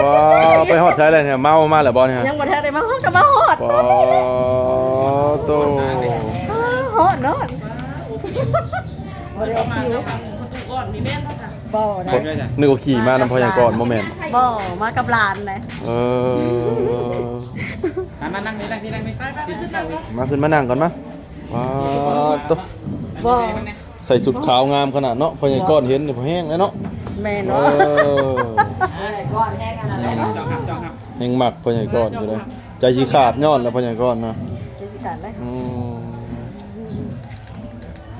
ອໍ ໄປຮອດໃສແລ້ວເນຍ? ເມົາມາແລ້ວບໍ່ເນຍ? ຍັງບໍ່ທັນໄດ້ມາຮອດ ກໍມາຮອດ ປໍໂຕ ຮອດເນາະ ບໍ່ໄດ້ອອກຄິວ ປະຕູກ່ອນມີແມ່ນບໍ່ຊະ? ບໍ່ນະ ນຶກວ່າຂີ່ມານຳພໍ່ໃຫຍ່ກ່ອນ ບໍ່ແມ່ນ ບໍ່ ມາກັບຫຼານນະ ເອີ ມາ ມານັ່ງນີ້ ນັ່ງນີ້ ນັ່ງນີ້ ໄປ ໄປ ໄປ ຂຶ້ນ ມາ ມາ ຂຶ້ນມານັ່ງກ່ອນມາ ວ້າໂຕ ບໍ່ ໃສ່ຊຸດຂາວງາມຂະໜາດເນາະ ພໍ່ໃຫຍ່ກ້ອນເຫັນນີ້ພໍແຮງແລ້ວເນາະ ແມ່ນເນາະ ເອີ ແຮງມັກພໍ່ໃຫຍ່ກ້ອນຢູ່ເດ້ ໃຈຊິຂາດຍ້ອນແລ້ວພໍ່ໃຫຍ່ກ້ອນນະ ໃຈຊິຂາດເລີຍ ອືມ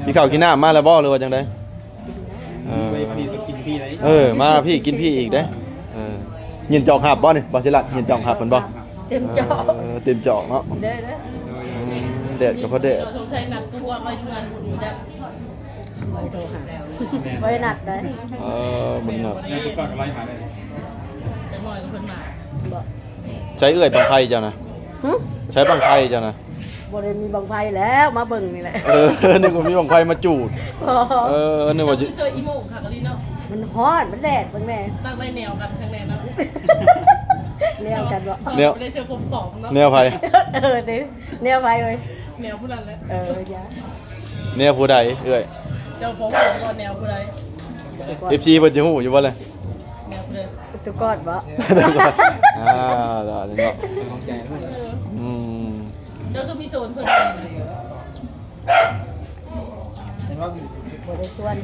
ກິນເຂົ້າກິນນ້ຳມາແລ້ວບໍ່ ຫຼືວ່າຈັ່ງໃດ? ເອີ ໄປພີ້ຕ້ອງກິນພີ້ໄດ໋ ເອີ ມາພີ້ກິນພີ້ອີກເດ້ ເອີ ຍິນຈອກຮັບບໍ່ນີ້ ບ່າວສີລັດ ຍິນຈອກຮັບເພິ່ນບໍ່? ເຕັມຈອກ ເອີ ເຕັມຈອກເນາະ ເດີ ເດີ ອືມ ແດດກໍພໍແດດ ສົງໄສນັດຕົວມາຢູ່ງານບຸນບໍ່ຈັກ ບໍ່ໄດ້ໂທຫາ ບໍ່ໄດ້ນັດເດ້ ເອີ ບໍ່ໄດ້ນັດ ແມ່ນກ່ອນກໍໄລ່ຫາໄດ້ ຈັກໜ້ອຍກໍເພິ່ນມາ ບໍ່ ໃຊ້ເອື້ອຍບັ້ງໄຟເຈົ້ານະ ຫຶ ໃຊ້ບັ້ງໄຟເຈົ້ານະ ບໍ່ໄດ້ມີບັ້ງໄຟແລ້ວ ມາເບິ່ງນີ້ແຫຼະ ເອີ ນຶກວ່າມີບັ້ງໄຟມາຈູດ ບໍ່ ເອີ ນຶກວ່າຊິ ເຈົ້າຄືເສື້ອອີໂມ່ງຄັກອີ່ຫຼີເນາະ ມັນຮ້ອນ ມັນແດດ ເບິ່ງແດ່ ຕັ້ງໄດ້ແນວກັນຂ້າງໃນເນາະ ແນວກັນບໍ່ ແນວ ບໍ່ໄດ້ເຊີງຜົມປອມເນາະ ແນວໃຜ? ເອີ ຕິ ແນວໃຜເອີຍ? ແນວຜູ້ນັ້ນແຫຼະ ເອີ ຢ່າ ແນວຜູ້ໃດເອື້ອຍ? ເຈົ້າພໍຮູ້ບໍ່ແນວຜູ້ໃດ? ເອັຟຊີເພິ່ນຊິຮູ້ຢູ່ບໍ່ລະ? ແນວຜູ້ໃດ? ປະຕູກອນບໍ່? ອ່າ ລະເນາະ ຂອງໃຈເນາະ ເອີ ອືມ ເຈົ້າຄືມີໂຊນເພິ່ນ ເຫັນວ່າບໍ່ໄດ້ຊວນ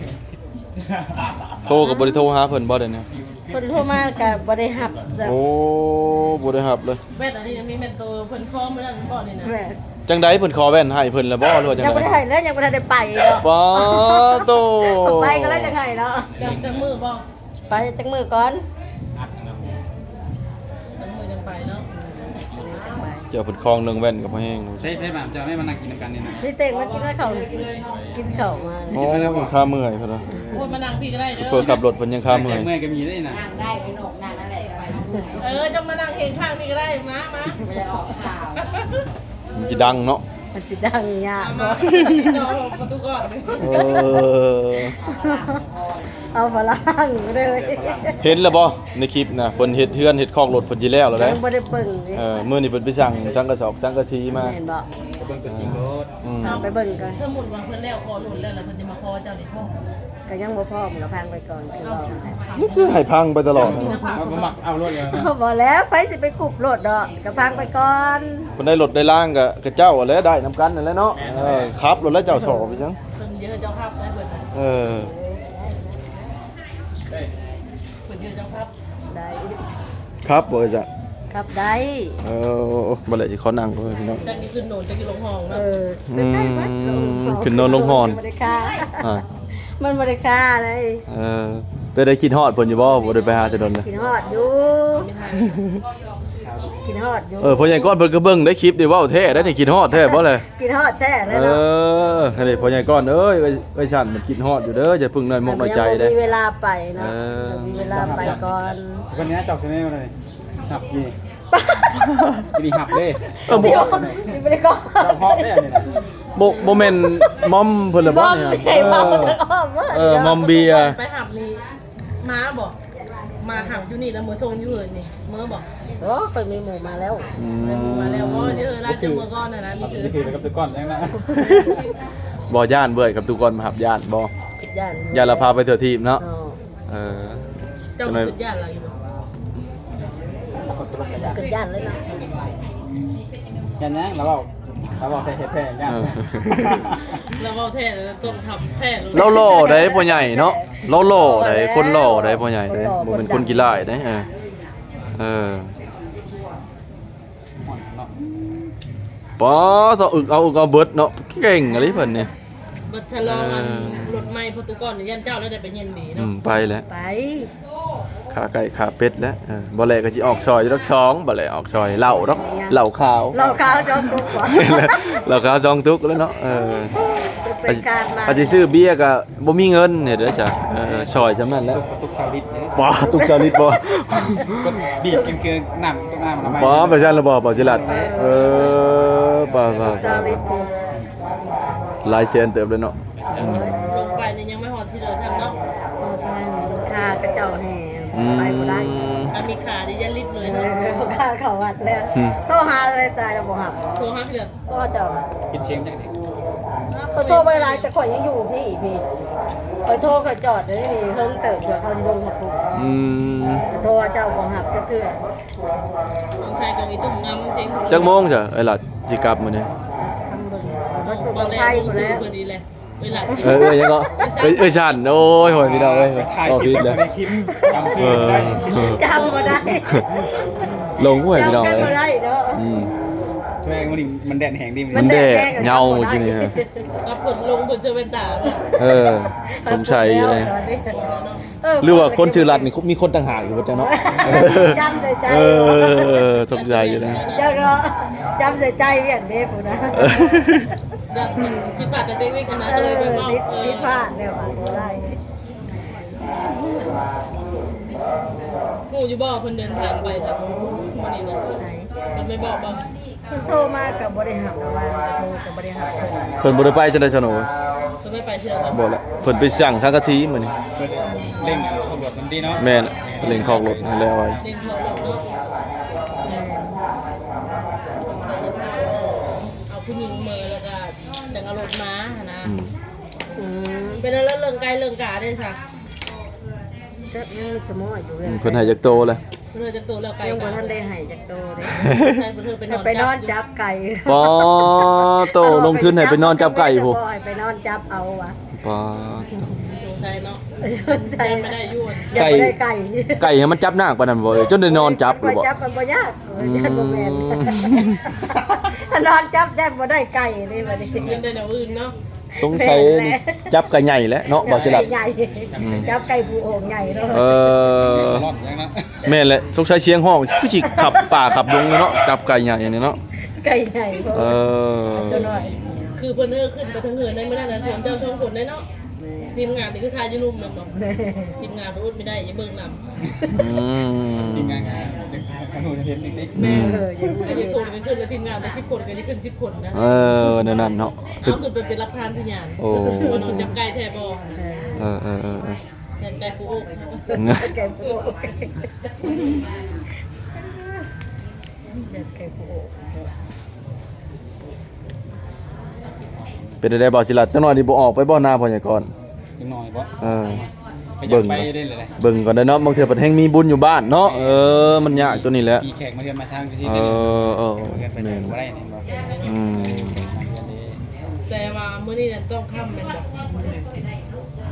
ໂທກໍບໍ່ໄດ້ໂທຫາເພິ່ນບໍ່ດຽວນີ້? ເພິ່ນໂທມາກໍບໍ່ໄດ້ຮັບ ໂອ້ ບໍ່ໄດ້ຮັບເລີຍ ແວ່ນອັນນີ້ມີແມ່ນໂຕເພິ່ນຂໍມື້ນັ້ນບໍ່ນີ້ນະ? ແມ່ນ ຈັ່ງໃດເພິ່ນຂໍແວ່ນໃຫ້ເພິ່ນແລ້ວບໍ່ ຫຼືວ່າຈັ່ງໃດ? ຍັງບໍ່ໄດ້ໃຫ້ເລີຍ ຍັງບໍ່ທັນໄດ້ໄປເນາະ ປ້າໂຕ ໄປກໍແລ້ວຈັ່ງໃຫ້ເນາະ ຈັກ ຈັກມື້ບໍ່? ໄປຈັກມື້ກ່ອນ ຈັກມື້ຈັ່ງໄປເນາະ ຈັກມື້ຈັ່ງໄປ ເຈົ້າເພິ່ນຄອງເລື່ອງແວ່ນກໍພໍແຮງ ໃຜ ໃຜບ້ານເຈົ້າແມ່ມານັ່ງກິນນຳກັນນີ້ນະ ທີ່ເຕັງມາກິນເຂົ້າ ກິນເຂົ້າມາ ໂອ້ ຄາເມື່ອຍເພິ່ນວ່າ ໂອ້ຍ ມານັ່ງພີ້ກໍໄດ້ເດີ ໂຊເຟີຂັບລົດເພິ່ນຍັງຄາເມື່ອຍ ແຈກເມື່ອຍກໍມີໄດ້ນະ ນັ່ງໄດ້ ໄປນອກນັ່ງນັ້ນແຫຼະ ເອີ ເຈົ້າມານັ່ງເຮງຂ້າງນີ້ກໍໄດ້ ມາ ມາ ມັນຊິດັງເນາະ ມັນຊິດັງຍາກ ມາ ມາ ຕິດຕໍ່ປະຕູກ່ອນ ເອີ ເອົາຝຣັ່ງເລີຍ ເຫັນແລ້ວບໍ່ໃນຄລິບນະ ເພິ່ນເຮັດເຮືອນເຮັດຄອກລົດເພິ່ນຊິແລ້ວແລ້ວເດ້ ຍັງບໍ່ໄດ້ເບິ່ງເດ້ ເອີ ມື້ນີ້ເພິ່ນໄປສັ່ງສັງກະສອກສັງກະສີມາ ແມ່ນບໍ່? ໄປເບິ່ງຕົວຈິງໂລດ ອືມ ໄປເບິ່ງກ່ອນ ສົມມຸດວ່າເພິ່ນແລ້ວຄອກລົດແລ້ວ ແລ້ວເພິ່ນຈະມາຂໍເຈົ້ານີ້ພໍ ກໍຍັງບໍ່ພ້ອມ ກໍຟັງໄປກ່ອນ ຄືເວົ້ານັ້ນແຫຼະ ຄືໃຫ້ຟັງໄປຕະຫຼອດ ບໍ່ມັກເອົາລົດແລ້ວນະ ບໍ່ແລ້ວ ໃຜຊິໄປກຸບລົດດອກ ກໍຟັງໄປກ່ອນ ເພິ່ນໄດ້ລົດໄດ້ລາງກໍ ກໍເຈົ້າຫັ້ນແຫຼະ ໄດ້ນຳກັນຫັ້ນແຫຼະເນາະ ແມ່ນ ເອີ ແມ່ນ ຂັບລົດແລ້ວເຈົ້າສອບໄປຫຍັງ ເພິ່ນເດີເຈົ້າຂັບໄດ້ເພິ່ນນະ ເອີ ເພິ່ນເດີເຈົ້າຂັບ ໄດ້ ຂັບບໍ່ເອີຍ ຂັບໄດ້ ເອີ ບໍ່ແຫຼະ ຊິຂໍນັ່ງເດີພີ່ນ້ອງ ຈັກຊິຂຶ້ນໂນນ ຈັກຊິລົງຮ່ອງເນາະ ເອີ ອືມ ຂຶ້ນໂນນລົງຮ່ອງ ມັນບໍ່ໄດ້ຄ່າ ອ່າ ມັນບໍ່ໄດ້ຄ່າເລີຍ ເອີ ເປັນໄດ້ຄິດຮອດເພິ່ນຢູ່ບໍ່? ບໍ່ໄດ້ໄປຫາແຕ່ດົນແລ້ວ ຄິດຮອດຢູ່ ຄິດຮອດຢູ່ ເອີ ພໍ່ໃຫຍ່ກ້ອນເພິ່ນກໍເບິ່ງໄດ້ຄລິບນີ້ ເວົ້າແທ້ໄດ໋ນີ້ ຄິດຮອດແທ້ບໍ່ແລະ? ຄິດຮອດແທ້ແລ້ວເນາະ ເອີ ອັນນີ້ພໍ່ໃຫຍ່ກ້ອນເອີຍ ເອີຍ ເອີຍສັນມັນຄິດຮອດຢູ່ເດີ ຢ່າເພິ່ງນ້ອຍມົກນ້ອຍໃຈເດີ ຍັງບໍ່ມີເວລາໄປເນາະ ເອີ ມີເວລາໄປກ່ອນ ເພິ່ນນີ້ຈອກຊະແນວນີ້ຮັບຢູ່ ຊິໄດ້ຮັບເດ້ ເອີ ບໍ່ ຊິບໍ່ໄດ້ກໍ ເຈົ້າຮອບເດ້ອັນນີ້ນະ ບໍ່ ບໍ່ແມ່ນມອມເພິ່ນລະບໍ່ນີ້ ມອມ ເອີ ເອີ ມອມເບຍ ໄປຮັບນີ້ ມາບໍ່? ມາຮັບຢູ່ນີ້ແລ້ວເມືອສົ່ງຢູ່ເຮືອນນີ້ ເມືອບໍ່? ໂອ້ ຂ້ອຍມີໝູ່ມາແລ້ວ ອືມ ມີໝູ່ມາແລ້ວບໍ່? ເອີ ລາວຈະເມືອກ່ອນຫັ້ນນະ ນີ້ຄືກັບຕຸກອນແລ້ວນະ ບໍ່ ຢ້ານເບີດກັບຕຸກອນມາຮັບ ຢ້ານບໍ່? ຢ້ານ ຢ້ານລາວພາໄປທົ່ວທີບເນາະ ເອີ ເອີ ເຈົ້າເປັນຢ້ານລາວຢູ່ບໍ່? ເປັນຢ້ານເລີຍນະ ຢ້ານຫຍັງ? ລາວເວົ້າ ລາວເວົ້າແທ້ເຮັດແທ້ ຢ້ານ ເອີ ລາວເວົ້າແທ້ ລາວຕ້ອງທຳແທ້ ລາວຫຼໍ່ໃດ໋ພໍ່ໃຫຍ່ເນາະ ລາວຫຼໍ່ໃດ໋ ຄົນຫຼໍ່ໃດ໋ພໍ່ໃຫຍ່ເດ້ ບໍ່ແມ່ນຄົນຂີ້ລ້າຍເດ້ ເອີ ເອີ ປ້າໂທ້ ອຶກເອົາ ອຶກເອົາເບິດເນາະ ເກັ່ງອີ່ຫຼີເພິ່ນນີ້ ເບິດສະຫຼອງອັນ ເອີ ລົດໃໝ່ ປະຕູກອນ ຢ້ານເຈົ້າແລ້ວໄດ້ໄປເຢັນດີເນາະ ອືມ ໄປແລ້ວ ໄປ ຂາໄກ່ຂາເປັດແລ້ວ ເອີ ບໍ່ແລະກໍຊິອອກຊອຍຢູ່ດອກ ສອງ ບໍ່ແລະອອກຊອຍ ເຫຼົ້າດອກ ເຫຼົ້າຂາວ ເຫຼົ້າຂາວສອງຕຸກ ເຫຼົ້າຂາວສອງຕຸກແລ້ວເນາະ ເອີ ເປັນການມາ ຖ້າຊິຊື້ເບຍກໍບໍ່ມີເງິນ ເຮັດໄດ້ຊະ ເອີ ຊອຍຊ່ຳນັ້ນແຫຼະ ຕຸກ ຕຸກຊາວລິດເດ້ ບໍ່ ຕຸກຊາວລິດບໍ່ ກໍດີດກິນຄືນ້ຳ ຕຸກນ້ຳອະນາໄມ ບໍ່ ໄປຊັ້ນລະບໍ່ ບໍ່ຊິລັດ ເອີ ບໍ່ ບໍ່ ບໍ່ ຊາວລິດ ຫຼາຍແສນເຕີບເລີຍເນາະ ອືມ ລົງໄປນີ້ຍັງບໍ່ຮອດຊິເດີຊ້ຳເນາະ ຮອດແລ້ວ ຄ່າຂະເຈົ້າແຫ່ ອືມ ໄປບໍ່ໄດ້ ອັນມີຂານີ້ຢ່າລິບເລີຍ ເອີ ເນາະ ບໍ່ກ້າເຂົ້າວັດແລ້ວ ອືມ ໂທຫາເລີຍ ສາຍລະບໍ່ຮັບ ໂທຫາເທື່ອ ໂທຫາເຈົ້າ ເປັນສຽງຈັ່ງໃດ ຂ້ອຍໂທໄປຫຼາຍ ແຕ່ຂ້ອຍຍັງຢູ່ພີ້ ພີ້ ຂ້ອຍໂທ ຂ້ອຍຈອດຢູ່ນີ້ເຫິງເຕີບ ເຂົາຊິລົງຮອດພຸ້ນ ອືມ ໂທຫາເຈົ້າບໍ່ຮັບຈັກເທື່ອ ຂອງໄທຂອງອີຕຸ່ມງາມ ຈັກໂມງຊະ ເອື້ອຍລັດຊິກັບມື້ນີ້ ເບິ່ງ ເບິ່ງ ເບິ່ງ ເບິ່ງ ເບິ່ງ ເບິ່ງ ເອີ ເອື້ອຍຫຍັງເກາະ ເອື້ອຍ ເອື້ອຍສັນ ໂອ້ຍ ໂຫຍ ພີ່ນ້ອງເອີຍ ເວົ້າຜິດແລ້ວ ຈຳບໍ່ໄດ້ ເອີ ຈຳບໍ່ໄດ້ ຫຼົງຫ້ວຍ ພີ່ນ້ອງເອີຍ ຈຳກັນບໍ່ໄດ້ເນາະ ອືມ ແສດງວ່ານີ້ມັນແດດແຮງຕິ ມັນແດດ ມັນແດດແຮງ ເຫງົາມື້ກີ້ນີ້ ກັບເພິ່ນລົງ ເພິ່ນເຊີແວ່ນຕາ ເອີ ສົງໄສຢູ່ເດ້ ເອີ ຫຼືວ່າຄົນຊື່ລັດນີ້ມີຄົນຕ່າງຫາກຢູ່ບໍ່ຈັກເນາະ ຈຳໃສ່ໃຈ ເອີ ສົງໄສຢູ່ເດ້ ເຈົ້າເນາະ ຈຳໃສ່ໃຈວຽກເດ້ພຸ້ນນະ ເອີ ຢ້ານມັນຜິດພາດທາງເຕັກນິກຫັ້ນນະ ເອີ ກໍເລີຍໄປເວົ້າ ຜິດ ເອີ ຜິດພາດແລ້ວວ່າບໍ່ໄດ້ ຮູ້ຢູ່ບໍ່ເພິ່ນເດີນທາງໄປທາງມື້ນີ້ນະ ໃສ ເພິ່ນໄປບອກບໍ່ ເພິ່ນໂທມາກໍບໍ່ໄດ້ຮັບ ວ່າໂທກໍບໍ່ໄດ້ຮັບ ເພິ່ນບໍ່ໄດ້ໄປຊັ້ນໃດຊັ້ນໂອ ເພິ່ນບໍ່ໄດ້ໄປເທື່ອບໍ່ ບໍ່ລະ ເພິ່ນໄປສັ່ງສັງກະສີມື້ນີ້ ເພິ່ນເລັ່ງຂອກລົດນຳຕິເນາະ ແມ່ນ ເລັ່ງຂອກລົດໃຫ້ແລ້ວໄວ ເລັ່ງຂອກລົດເນາະ ແມ່ນ ເອົາຜູ້ຍິງເມືອແລ້ວກໍຈັ່ງເອົາລົດມາຫັ້ນນະ ອືມ ອືມ ເປັນແນວເລື່ອງໄກ່ເລື່ອງກາເດ້ຊະ ຈັກຍັງສະໝໍຢູ່ ອືມ ເພິ່ນໃຫ້ຈັກໂຕລະ ເພິ່ນໃຫ້ຈັກໂຕແລ້ວໄກ່ ຍັງບໍ່ທັນໄດ້ໃຫ້ຈັກໂຕເດ້ ໃຊ່ເພິ່ນເພິ່ນໄປນອນຈັບໄກ່ ປໍໂຕ ລົງທຶນໃຫ້ໄປນອນຈັບໄກ່ພຸ້ນ ໃຫ້ໄປນອນຈັບເອົາວ່າ ປໍໂຕ ສົງໄສເນາະ ສົງໄສ ໄດ້ຢູ່ ໄກ່ ໄກ່ ໄກ່ໃຫ້ມັນຈັບໜ້າປານນັ້ນບໍ່ ເອີ ຈົນໄດ້ນອນຈັບ ໄປຈັບມັນບໍ່ຍາກ ເອີ ອືມ ຢ້ານບໍ່ແມ່ນ ຖ້ານອນຈັບຢ້ານບໍ່ໄດ້ໄກ່ເດ້ບັດນີ້ ມັນໄດ້ແນວອື່ນເນາະ ສົງໄສນີ້ຈັບໄກ່ໃຫຍ່ແຫຼະເນາະ ບ່າວສີລັດ ໄກ່ໃຫຍ່ ອືມ ຈັບໄກ່ຜູ້ໂອກໃຫຍ່ເນາະ ເອີ ແມ່ນແຫຼະ ສົງໄສສຽງຮ້ອງຄືຊິຂັບປ່າຂັບດົງເນາະ ຈັບໄກ່ໃຫຍ່ອັນນີ້ເນາະ ໄກ່ໃຫຍ່ ເອີ ຕົວນ້ອຍ ຄືເພິ່ນເອີຂຶ້ນໄປເທິງເຮືອນໃນມື້ນັ້ນນະ ສວນເຈົ້າສອງຄົນເດ້ເນາະ ທີມງານນີ້ຄືຖ່າຍຢູ່ລຸ່ມແມ່ນບໍ່ ທີມງານໄປອົດບໍ່ໄດ້ ຢ່າເບິ່ງນຳ ອືມ ທີມງານກໍຈະ ຈະຮູ້ຈະເຫັນຕິກໆ ແມ່ນ ອືມ ກໍຊິຊົນກັນຂຶ້ນ ແລ້ວທີມງານໄປສິບຄົນ ກໍຊິຂຶ້ນສິບຄົນນະ ເອີ ແນວນັ້ນເນາະ ເອົາຂຶ້ນໄປເປັນຫຼັກຖານພະຍານ ໂອ້ ວ່ານ້ອງຈັບໄກ່ແທ້ບໍ່ ເອີ ເອີ ເອີ ເອີ ແມ່ນໄກ່ປູໂອກ ໄກ່ປູໂອກ ແມ່ນໄກ່ປູໂອກ ເປັນໃດໃດບ່າວສີລັດ ຈັກໜ້ອຍນີ້ບໍ່ອອກໄປບໍ່ ໜ້າພໍ່ໃຫຍ່ກ່ອນ ຈັກໜ້ອຍບໍ່ ເອີ ເບິ່ງ ເບິ່ງກ່ອນເດີເນາະ ບາງເທື່ອເພິ່ນແຮ່ງມີບຸນຢູ່ບ້ານເນາະ ເອີ ມັນຍາກຕົວນີ້ແຫຼະ ມີແຂກມາເຮືອນມາຊານ ເອີ ເອີ ມາເຮືອນໄປໃສກໍບໍ່ໄດ້ແມ່ນບໍ່ ອືມ ແຕ່ວ່າມື້ນີ້ນັ້ນຕ້ອງຄ່ຳແມ່ນບໍ່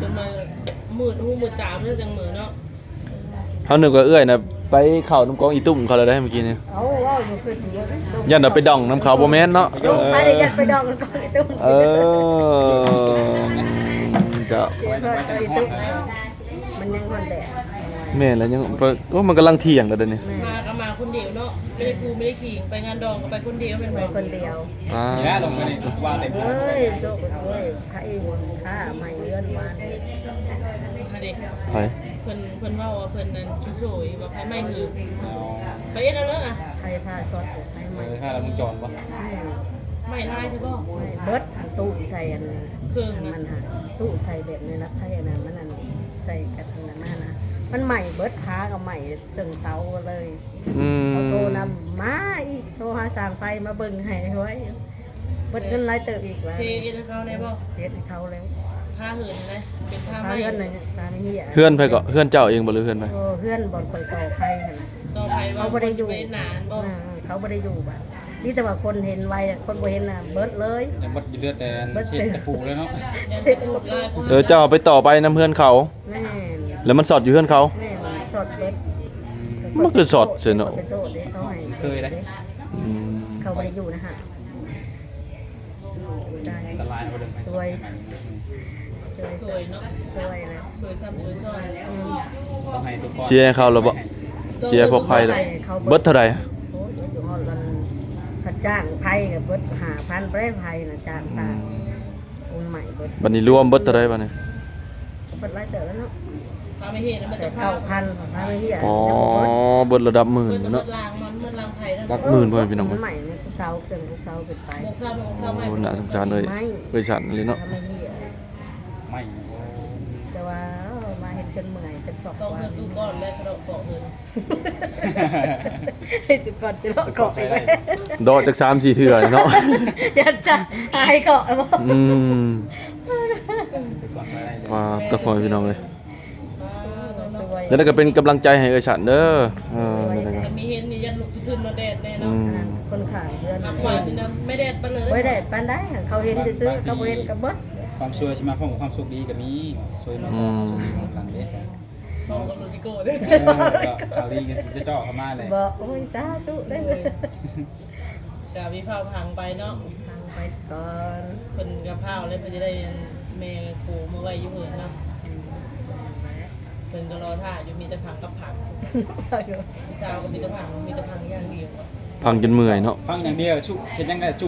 ຈົນວ່າມືດຫູມືດຕາເພິ່ນຈັ່ງເມືອເນາະ ເຮົານຶກວ່າເອື້ອຍນະໄປເຂົ້ານຳກອງອີຕຸ່ມເຂົາແລ້ວໃດ໋ ມື້ກີ້ນີ້ ເອົາ ເວົ້າຢູ່ຄື ຢ້ານວ່າໄປດອງນຳເຂົາ ບໍ່ແມ່ນເນາະ ໄປ ເອີ ຢ້ານໄປດອງນຳກອງອີຕຸ່ມ ເອີ ເຈົ້າ ມັນຍັງຮ້ອນແດດ ແມ່ນແລ້ວ ຍັງ ໂອ້ ມັນກຳລັງທ່ຽງແລ້ວເດນີ້ ມາກໍມາຄົນດຽວເນາະ ບໍ່ໄດ້ຄູ່ບໍ່ໄດ້ຄີງ ໄປງານດອງກໍໄປຄົນດຽວແມ່ນບໍ່ ໄປຄົນດຽວ ອ່າ ນີ້ແຫຼະລົງໄປນີ້ວ່າເຕັມ ເອີຍ ໂຊກໂຊຍ ໃຜ ຂ້າໃໝ່ເຮືອນວານ ມາເດ້ ໃຜ ເພິ່ນ ເພິ່ນເວົ້າວ່າເພິ່ນນັ້ນຂີ້ໂສຍ ວ່າໄຟໄໝ້ເຮືອນ ໄປເຮັດເອົາເລີຍອະ ໄຟຟ້າຊັອດ ໄຟໄໝ້ ເອີ ຄ່າລັດວົງຈອນບໍ່ ໄໝ້ຫຼາຍແທ້ບໍ່ ໄໝ້ເບິດ ອັນຕູ້ໃສ່ອັນ ເຄື່ອງນັ້ນຫັ້ນ ຕູ້ໃສ່ແບບໃນລັກໄຟອັນນັ້ນ ມັນອັນໃສ່ກັນອັນນັ້ນມານະ ມັນໄໝ້ເບິດ ຂາກໍໄໝ້ເຊິ່ງເສົາເລີຍ ອືມ ເຂົາໂທນຳມາອີກ ໂທຫາຊ່າງໄຟມາເບິ່ງໃຫ້ ໂອ້ຍ ເບິດເງິນຫຼາຍເຕີບອີກວ່າ ເຊເຮັດໃຫ້ເຂົາແດ່ບໍ່ ເຮັດໃຫ້ເຂົາແລ້ວ ພາເຮືອນນະ ເປັນພາໄມ້ ພາເຮືອນນະ ພາໄມ້ເຫຍ ເຮືອນໃຜເກາະ ເຮືອນເຈົ້າເອງບໍ່ ຫຼືເຮືອນໃຜ ໂອ້ ເຮືອນບ່ອນຂ້ອຍຕໍ່ໄຟຫັ້ນ ຕໍ່ໄຟ ເຂົາບໍ່ໄດ້ຢູ່ ເຂົາບໍ່ໄດ້ຢູ່ບາດ ມີແຕ່ວ່າຄົນເຫັນໄວ ຄົນບໍ່ເຫັນນະ ເບິດເລີຍ ຍັງເບິດຢູ່ ເຫຼືອແຕ່ເສດຕະປູແລ້ວເນາະ ເອີ ເຈົ້າໄປຕໍ່ໄປນຳເຮືອນເຂົາ ແມ່ນ ແລ້ວມັນຊັອດຢູ່ເຮືອນເຂົາ ແມ່ນ ຊັອດເບິດ ມັນຄືຊັອດເຊີເນາະ ເຄີຍໄດ໋ ອືມ ເຂົາບໍ່ໄດ້ຢູ່ນະຮະ ອັນຕະລາຍ ຊ່ວຍ ຊ່ວຍ ຊ່ວຍເນາະ ຊ່ວຍແຫຼະ ຊ່ວຍຊ້ຳຊ່ວຍຊ້ອນ ອືມ ຕ້ອງໃຫ້ທຸກຄົນ ເຊຍເຂົາແລ້ວບໍ່ ເຊຍພວກໄພແລ້ວ ເບິດເທົ່າໃດ ໂອ້ຍ ຮອດລະ ຄ່າຈ້າງໄພກໍເບິດຫ້າພັນ ໄປໄພນະ ຈ້າງຊ່າງ ອືມ ໂອນໃໝ່ເບິດ ບັດນີ້ລວມເບິດເທົ່າໃດບັດນີ້ ເບິດຫຼາຍເຕີບແລ້ວເນາະ ພາໄມ້ເຫຍນະ ເບິດເກົ້າພັນ ພາໄມ້ເຫຍ ອໍ ຍັງບໍ່ເບິດ ເບິດລະດັບໝື່ນເນາະ ເບິດລາງມັນ ເບິດລາງໄພນັ້ນ ຫຼັກໝື່ນພໍ່ແມ່ພີ່ນ້ອງ ໂອນໃໝ່ນີ້ ເສົາ ເຄື່ອງເສົາຂຶ້ນໄປ ໂອ້ ໜ້າສົງສານເອີຍ ເອີຍສັນອີ່ຫຼີເນາະ ພາໄມ້ເຫຍ ໄມ້ ໂອ້ ແຕ່ວ່າມາເຮັດຈົນເມື່ອຍ ເປັນຊອກ ຕ້ອງເຮັດຕູ້ ກ່ອນແລະສະເດາະເກາະເພິ່ນ ເຮັດຕູ້ກ່ອນຈະເລາະເກາະ ເດາະຈັກສາມສີ່ເທື່ອເນາະ ຢ້ານຊະອາຍເກາະບໍ່ ອືມ ວ່າຕະພອຍພີ່ນ້ອງເອີຍ ແລ້ວກໍເປັນກຳລັງໃຈໃຫ້ເອື້ອຍສັນເດີ ເອີ ແລ້ວກໍ ຄັນມີເຫັນນີ້ຢ້ານລຸກ ຄືຂຶ້ນມາແດດແນ່ເນາະ ອືມ ຄົນຂ້າງເຮືອນ ຄັບມານີ້ນະ ແມ່ແດດປານເລີຍ ບໍ່ໄດ້ປານໃດ ເຂົາເຫັນຊື່ໆ ເຂົາບໍ່ເຫັນກໍເບິດ ຄວາມຊົ່ວຊິມາພ້ອມຄວາມໂຊກດີກໍມີ ຊ່ວຍມາ ອືມ ຊ່ວຍມາຫຼັງເດ້ ພ້ອມກັບໂຣດຣີໂກ້ເດ້ ເອີ ຂ່າວດີກໍຊິເຈາະເຂົ້າມາແຫຼະ ບໍ່ ໂອ້ຍ ສາທຸເດີ ກະມີພາບພັງໄປເນາະ ພັງໄປກ່ອນ ເພິ່ນກໍພ້າວແລ້ວ ເພິ່ນຈະໄດ້ແມ່ໂຄມາໄວ້ຢູ່ເຮືອນເນາະ ເພິ່ນກໍລໍຖ້າຢູ່ ມີແຕ່ພັງກັບຜັກ ຜູ້ສາວກໍມີແຕ່ພັງ ມີແຕ່ພັງຢ່າງດຽວ ພັງຈົນເມື່ອຍເນາະ ພັງຢ່າງດຽວ ຊຸ ເຮັດຫຍັງໄດ້ຊຸ